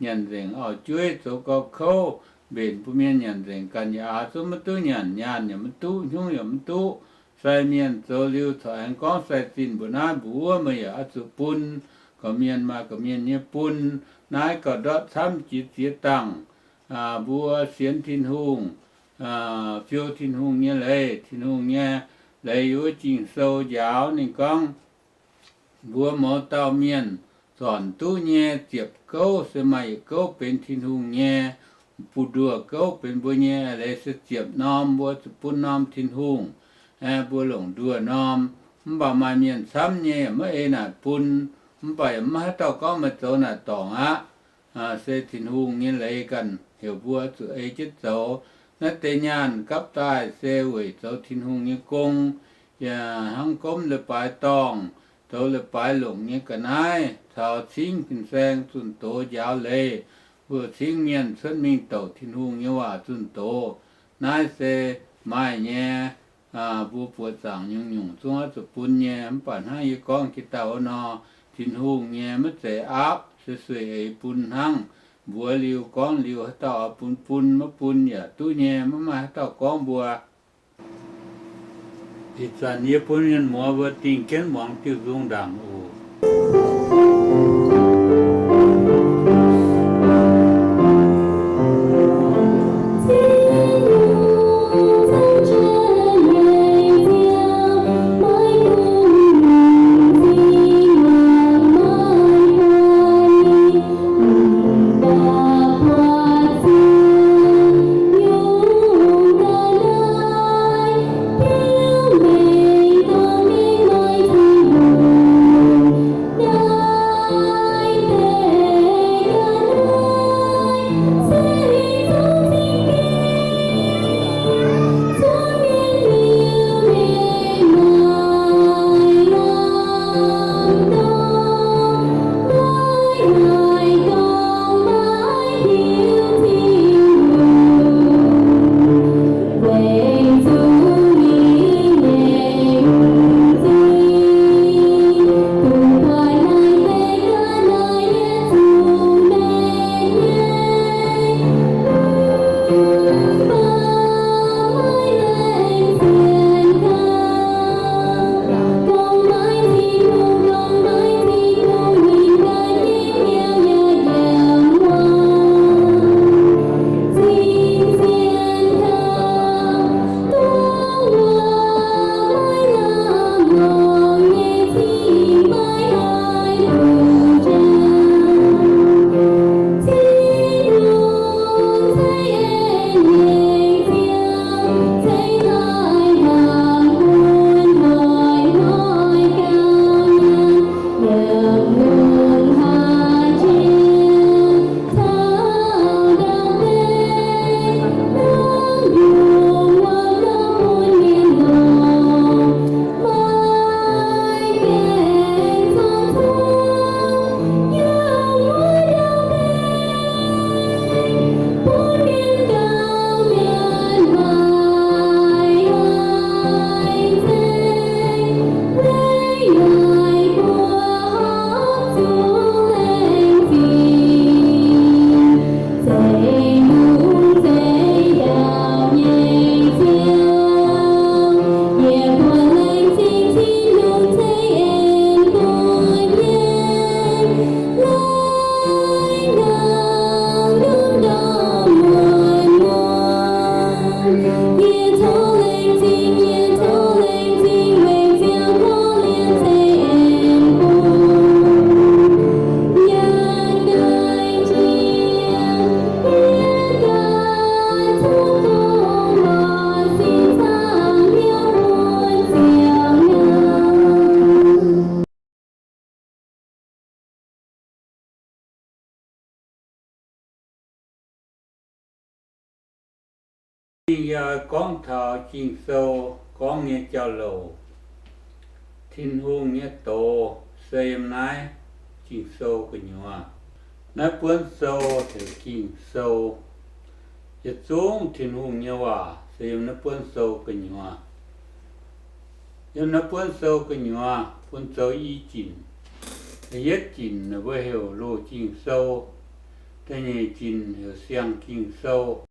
nyanc nzengc, auv-jueiv zoux gauh kouv, mbenc bun mienh nyanc nzengc, ganh yaac aax zungv maiv duqv nyanc, nyaanh yaac maiv duqv, hnyungv yaac maiv duqv. Sai mienh zoux liuz corc aengx gorngv sai-zinh mbuox naaiv mbuox wuov, meih yaac oix zuqc bun gorqv-mienh, maaih gorqv-mienh nyei bun. Naaiv gauh ndortv camv jiex ziex dangh. Mbuo sienx Tin-Hungh, fiou Tin-Hungh nyei leiz, Tin-Hungh nyei leiz yiem wuov Ging-Sou njaaux ninh gorngv, mbuo mouz dauh mienh zornc duqv nyei ziepc gouv se maaih yietc gouv benx Tin-Hungh nyei, buoz-nduoh gouv benx mbuo nyei. Leiz se ziepc norm mbuo zuqc bun norm Tin-Hungh, mbuo longc nduoh norm. Mv baac maaih mienh camv nyei yaac maiv ei naaic bun, mv baac yaac maiv haaix dauh gorngv meih zoux naaic dorngc aqv. Se Tin-Hungh nyei leiz ganh heuc mbuo zuqc ei jienv zoux. Naaiv deix nyaanh gapv daaih se weic zoux Tin-Hungh nyei gong, yaac hnangv gomv leiz-baaix dorngh, zoux leiz-baaix longc nyei ga'naaiv, caux cingv fin-saeng zunh doz njaaux leiz, mbuo cingv mienh cuotv mingh douc Tin-Hungh nyei waac zunh doz. Naaiv se maaih nyei. Mbuo buoqc zaangc nyungc-nyungc zungv oix zuqc bun nyei. Mv baac hnangv yie gorngv jiex daaih wuov nor, Tin-Hungh nyei maiv zeiz aapv, se sueih eix bun hnangv. Mbuox liuz gorngv liuz, haaix dauh oix bun bun, maiv bun yaac duqv nyei, maiv maaih haaix dauh gorngv mbuo. Ih zanc yie bun mienh muoz mbuo dingh jienv muangx diuh nzung ndaangc oc. Yie gorngv taux Ging-Sou gorngv nyei jauv-louc, Tin-Hungh nyei doz se yiem naaiv Ging-Sou gu'nyuoz. Naaiv buonv sou heuc Ging-Sou. Yietc zungv Tin-Hungh nyei waac se yiem naaiv buonv sou gu'nyuoz. Yiem naaiv buonv sou gu'nyuoz bun zoux i jinc. Da'yietv jinc mbuo heuc Loz-Ging Sou. Da'nyeic ginc heuc Siang-Ging Sou.